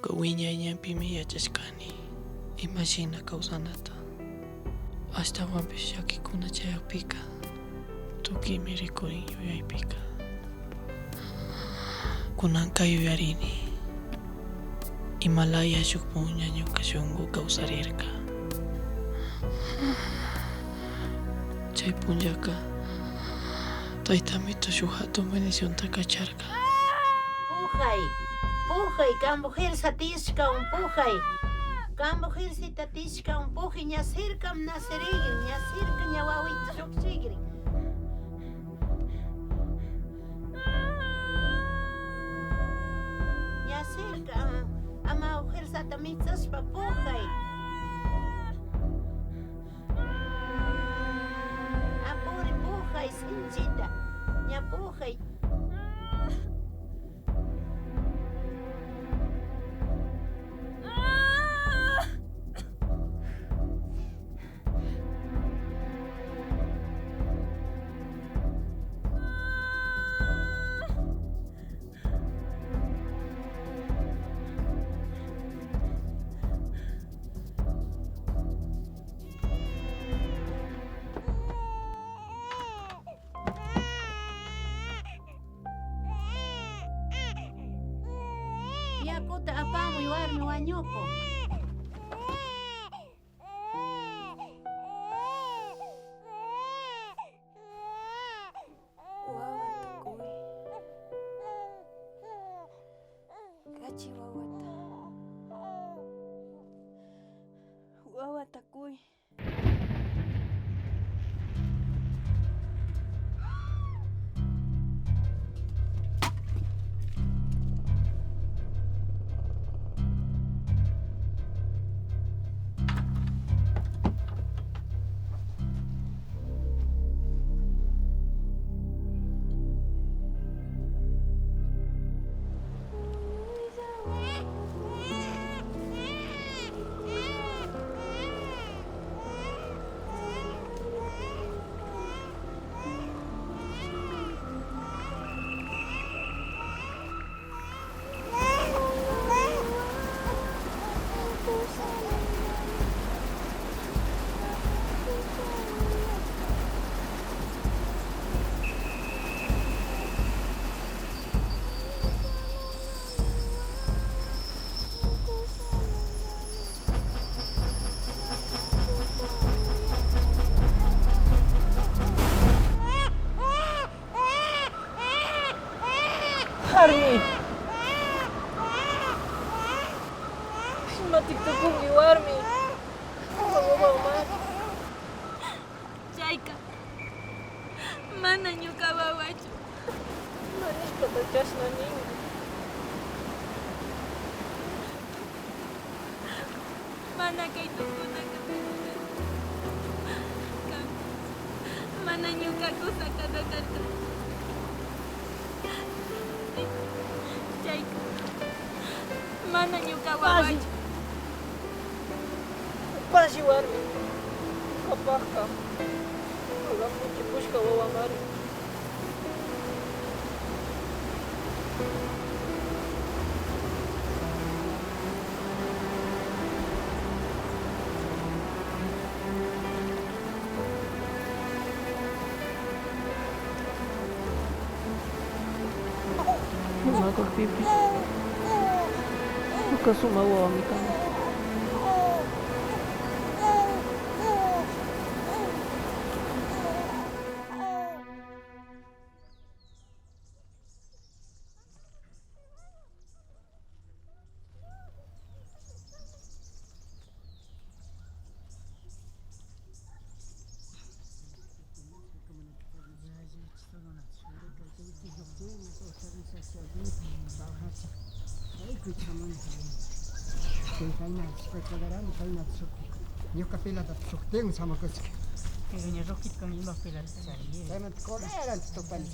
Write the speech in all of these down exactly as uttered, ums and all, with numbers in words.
Wiñay ñanpimi yachashkani imashina kawsanata. Ashtawanpish llakikuna chayakpika tukuymi rikurin yuyaypika. Kunanka yuyarini imalaya shuk punlla ñuka shunku kawsarirka. Chay punllaka Tayta Amito shuk hatun bendicionta kacharka. Pujay, pujay, kanpu fuerza tiyashkawan pujay. Kanpu fuercita tiyashkawan pujay, ña cerca nacerin, ña cerca ña wawita llukshigrin. Ña cerca, ama fuerzata mitsashpa pujay. Apuri pujay, sinchita, ña pujay. Yakuta apamuy, warmi wañukun. Wawata kuy. Kachi wawata. Wawata kuy. Warmi. Imatik tukunki, warmi? Wawaman. Chayka mana ñuka wawachu. Ima nishpata chashna nin? Mana kay tukunaka kan. Mana ñuka kusaka karka. Chayka mana ñuka wawachu. Pashi warmi, ñukapakka ñuka kuchipushka wawamari. Ñuka pipish ñuka sumak wawami kan. Ñuka pilata shuktiwan shamukushka. Pero ña rukita kan ima pilata charin. Chaymanta coleranta tupani.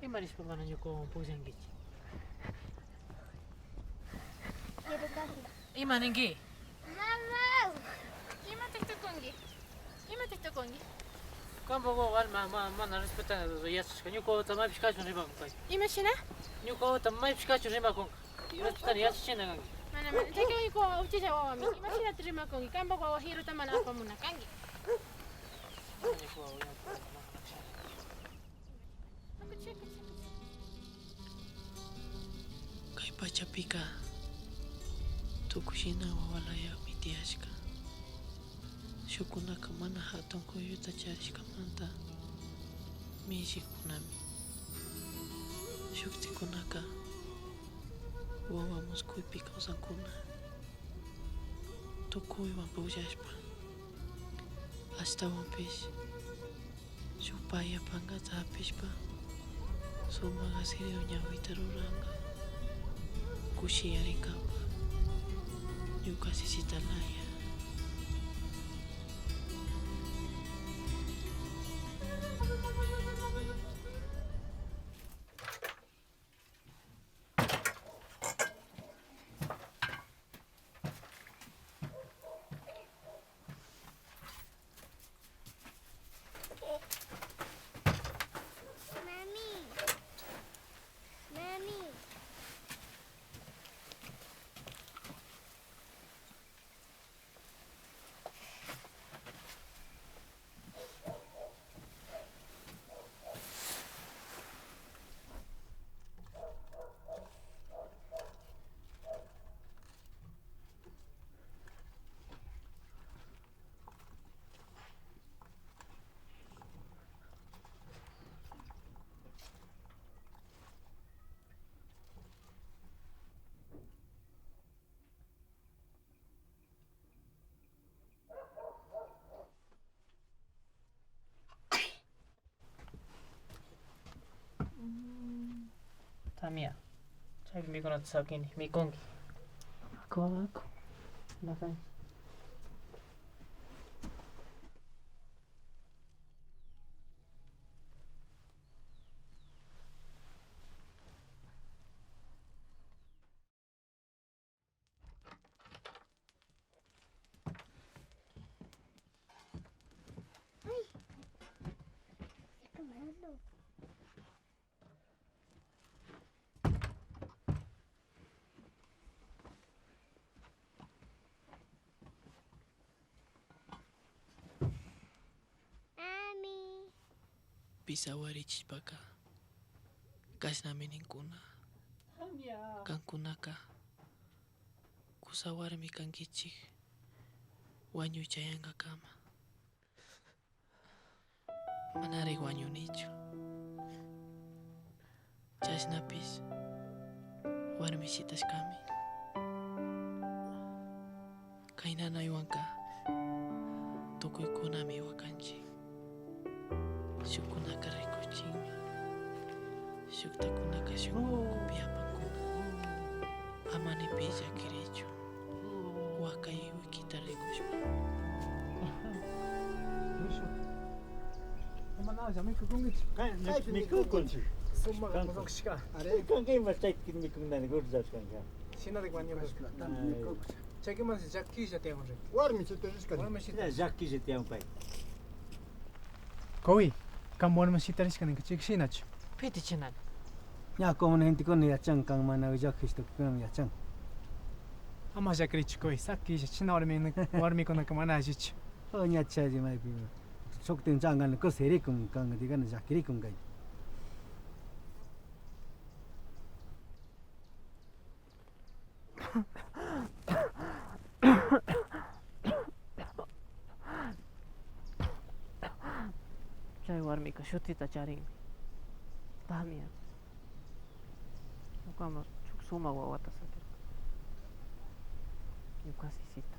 Ima nishpa mana ñukawan pukllankichi? Ima ninki? Mama, imata tukunki? Imata tukunki? Kanpak wawa alma ma-, mana respetana yachashka. Ñuka wawata maypish kachun rimakun kay. Imashina? Ñuka wawata maypish kachun rimakun. Respetana yachachina kanki. Mana, mana. Chayka ñuka wawa uchilla wawami. Imashinata rimakunki? Kanpak wawa hiruta mana apamuna kanki. Kay pachapika tukuy shina wawalayakmi tiyashka. Shukkunaka mana hatun kuyuta charishkamanta millakkunami. Shuktikkunaka wawa muskuypi kawsankuna, tukuywan pukllashpa, ashtawanpish shuk paya pankata hapishpa, sumak asirio ñawita ruranka, kushiyarinkapak ñuka sisita laya. Tamia, chaypi mikunata sakini, mikunki. Aku, aku. Nakan. Pi sawarichishpaka kashnami ninkuna. Kankunaka kusa warmi kankichik wañuy chayankakama. Manarik wañunichu. Chashnapish warmi shitashkami. Kay nanaywanka tukuykunami wakanchik. Shukkunaka rikuchinmi, shuktakunaka shuk ukupi apankuna. Ama ni pi llakirichu. Wakay wikita rikushpa. Imanalla mikukunkichik? Kaypi mikukunchik. Sumak murukushka. Ari. Kanka ima chaypi mikunani gordashkanka. Shinari wañukushka. Chaykaman llakilla tiyamun riki. Warmi chita rishka. Warmi chita. Llakilla tiyamun pay. Kowi, kan warmi shita rishka ninka chik shinachu? Piti chinaka. Ña comun gentekuna yachan kan mana willak kishtukuna yachan. Ama llakirichu kowi, sakilla china warmi, warmikunaka mana allichu. O ña chayri maypi. Shuktin changana kusirikun kan digana llakirikun kay. Chay warmika shutita charinmi. Tamia. Ñukama shuk sumak wawata sakirka. Ñuka sisita.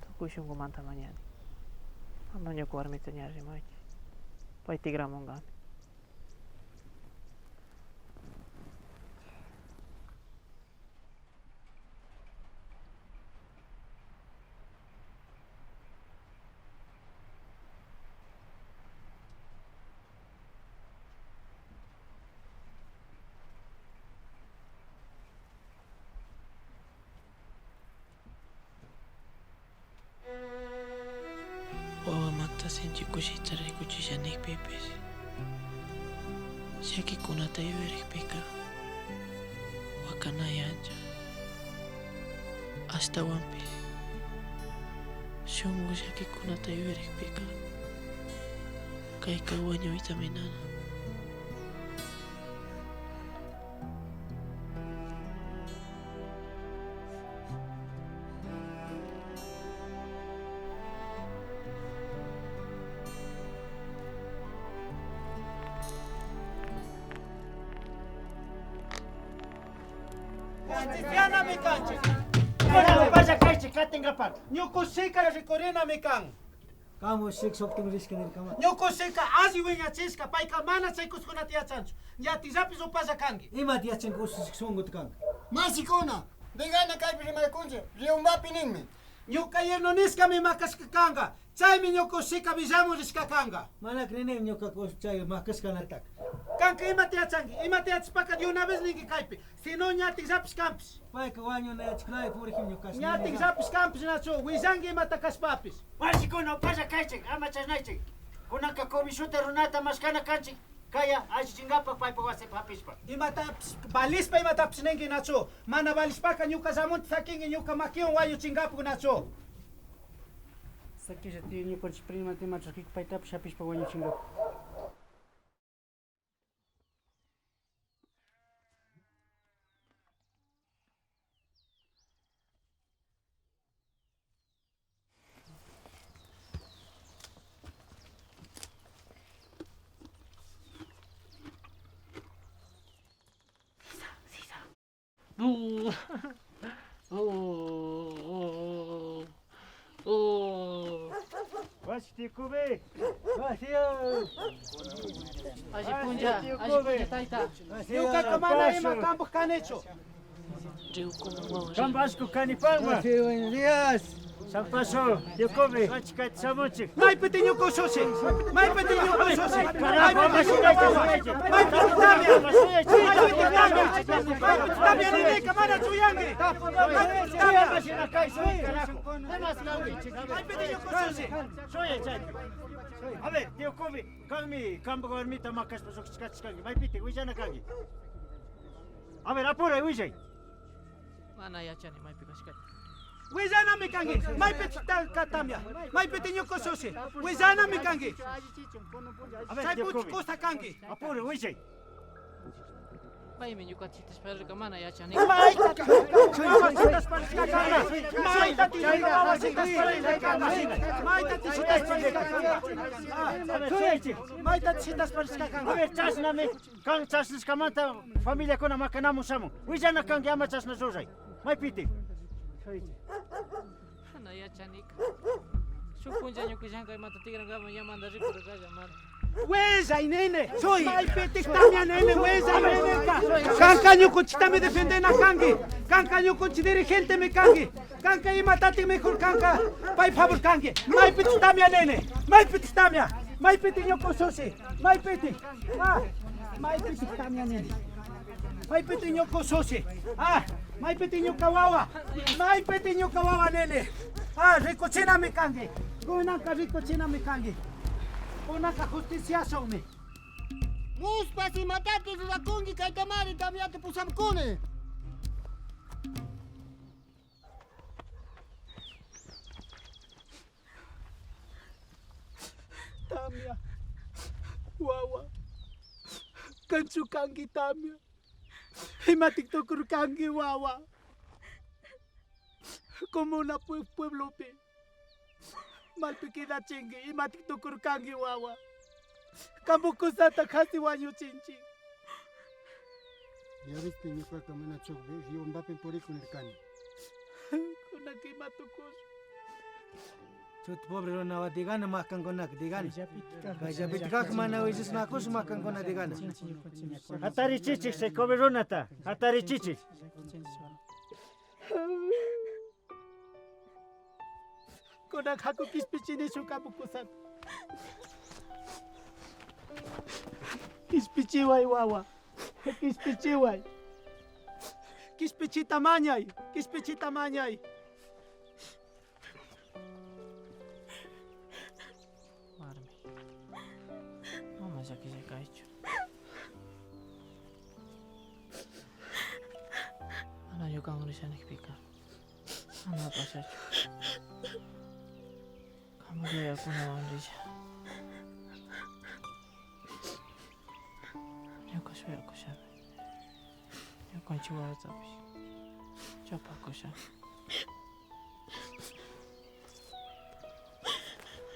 Tukuy shunkumanta mañani. Ama ñuka warmita ña rimaychi. Pay tikramunkami. Kushita rikuchilla nikpipish, llakikunata yuyarikpika wakanayancha. Ashtawanpish shunku llakikunata yuyarikpika, kayka wañuytami nana. Kanchis, yanami kanchis. Paya kaychik katinkapak. Ñukushika rikurinami kan. Kanpash shuk shuktin rishka nirkama. Ñukushika alli wiñachishka, payka mana chay kusakunata yachanchu. Ñatikllapish upalla kanki. Imata yachanki ushashka shunkuta kanka? Mashikuna, vegana kaypi rimaykunchik, Riombapi ninmi. Ñuka yerno nishkami makashka kanka. Chaymi ñukushika villamun rishka kanka. Mana creenimi ñuka chay makashkanataka. Kanka imata yachanki? Imata yachashpaka de una vez ninki kaypi. Si no ñatikllapish kanpish. Payka wañunayachik laya purikin ñuka. Ñatikllapish kanpish nachu, willanki imata kashpapish. Mashikuna, upalla kaychik, ama chashnaychik. Kunanka Kobe shuti runata mashkana kanchik, kaya allichinkapak paypak wasipi hapishpa. Imatapish valishpa imatapish ninki nachu, mana valishpaka ñuka llamunta sakinki ñuka makiwan wañuchinkapak nachu. Sakilla tío, ñukanchik primata ima chaskinki paytapish hapishpa wañuchinkapak. Washi tikubi. Washi. Alli punlla, alli punlla, tayta. Ñukaka mana ima kanpak kanichu. Kanpa allku kanipanman. Washi, buenos días. Shampashu, tikubi. Kayta shamunchik. Maypiti ñuka ushushi? Maypiti ñuka ushushi? Maypiti ñuka wawa? Maypiti tamia? Maypiti tamia? Maypiti tamia ninayka mana chuyanki? Maypiti tamia? Maypiti ñuka ushushi? A ver, tikubi, kanmi kanpa warmita makashpa llukshishkachishkanki. Maypiti willana kanki? A ver, apuray, willay. Mana yachani maypi kashkata. Willanami kanki. Maypiti ta-, ka tamia? Maypiti ñuka ushushi? Willanami kanki. A ver, chay puchu kusa kanki. Apuri, willay. Paymi ñukata shitashpa rirka, mana yachani. Maytati wawa shitashpa rirka kanka? Maytati wawa shitashpa rirka kanka? Maytati shitashpa rirka kanka? Maytati shitashpa rirka kanka? A ver, chashnami. Kan chashnashkamanta familiakuna makanamun shamun. Willana kanki ama chashna ruray. Maypiti? Mana yachanika. Shuk punlla ñuka llankay mata tikrankaman ñamanta rikurirkalla mana. Willay nini. Maypiti tamia nini, willay nini. Kanka ñukanchitami defendena kanki. Kanka ñukanchi dirigentemi kanki. Kanka imatati mejor kanka pay favor kanki. Maypiti tamia nini. Maypiti tamia. Maypiti ñuka ushushi? Maypiti? Ah, maypiti tamia nini? Maypiti ñuka ushushi? Ah, maypiti ñuka wawa? Maypiti ñuka wawa nini? Ah, rikuchinami kanki. Kunanka rikuchinami kanki. Kunanka justiciashunmi. Muspas imatati rurakunki, kaytamari tamiata pushamukuni. Tamia, wawa, kanchu kanki tamia? Imatik tukurkanki, wawa? Comuna pue-, pueblopi malpi quedachinki, imatik tukurkanki, wawa? Kanpa kusata kasi wañuchinchik. Yaristi, ñukaka mana chukpi Riobambapi purikun nirkani. Kunanka ima tukushun. Chuta pobre runawa, digana makankunaka, digana. Kayllapitak mana willashnakush makankuna, digana. Hatarichichik chay pobre runata, hatarichichik. Kunan haku kishpichini shuk apu kusata. Kishpichiway, wawa. Kishpichiway. Kishpichita mañay. Kishpichita mañay. Warmi. kaychu. Mana ñukan risha nikpika mana pashachu. Kamallayakunawan risha. Ñuka shuyakushami. Ñukanchik wawatapish chapakusha.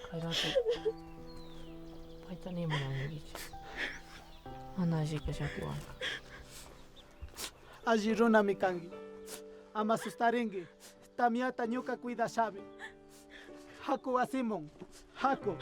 Kay rato payta ni mana ninkichu. Mana alli kashakuwanka. Alli runami kanki. Ama sustarinki. Tamiata ñuka cuidashami. Haku wasiman. Haku.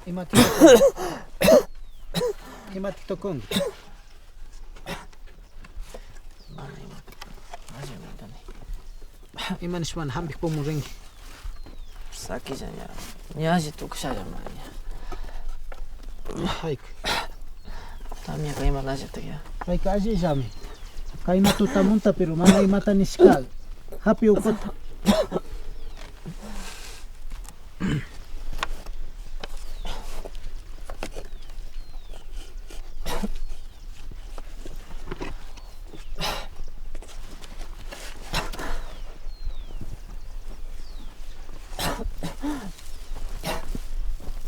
Imatik tukunki? Imatik tukunki? Mana ima. Alli nintani. Ima nishpa mana hampik pumun rinki? Sakilla ña. Ña alli tukushalla mana ña. Hayka. Tamyaka imalallata ya. Hayka allillami. Kayma tutamunta pero mana imata nishka. Hapi ukuta.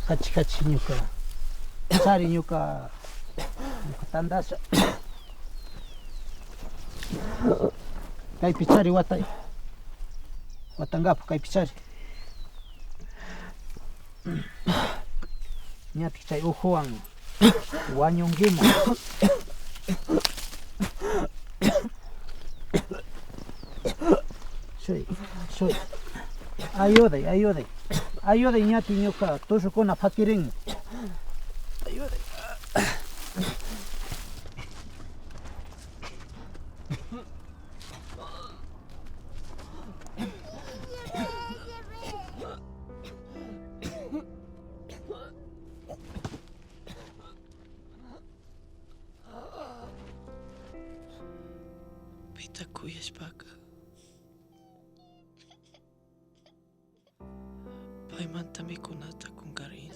Kachi, kachi, ñuka. Chari, ñuka. Ñuka tandasha. Kaypi chari watay. Watankapak kaypi chari. Ñatik chay ukuwan wañunkiman. Shuy, shuy. Ayuday, ayuday. Ayuday, ñatik ñuka tushukuna pakirin. Ayuday. Pita kuyashpaka paymanta mikunata kunkarin.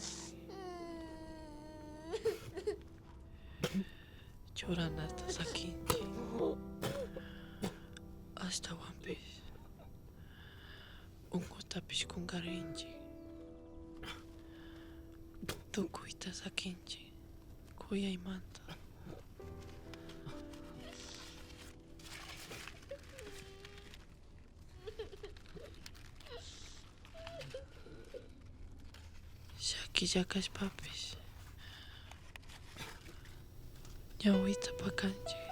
Churanata sakinchik. Ashtawanpish unkutapish kunkarinchik. Tukuyta sakinchik kuyaymanta. Shakilla kashpapish ñawita pakanchik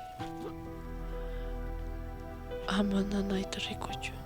ama nanayta rikuchun.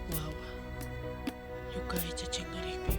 Wawa, ñuka aycha chinkarikpi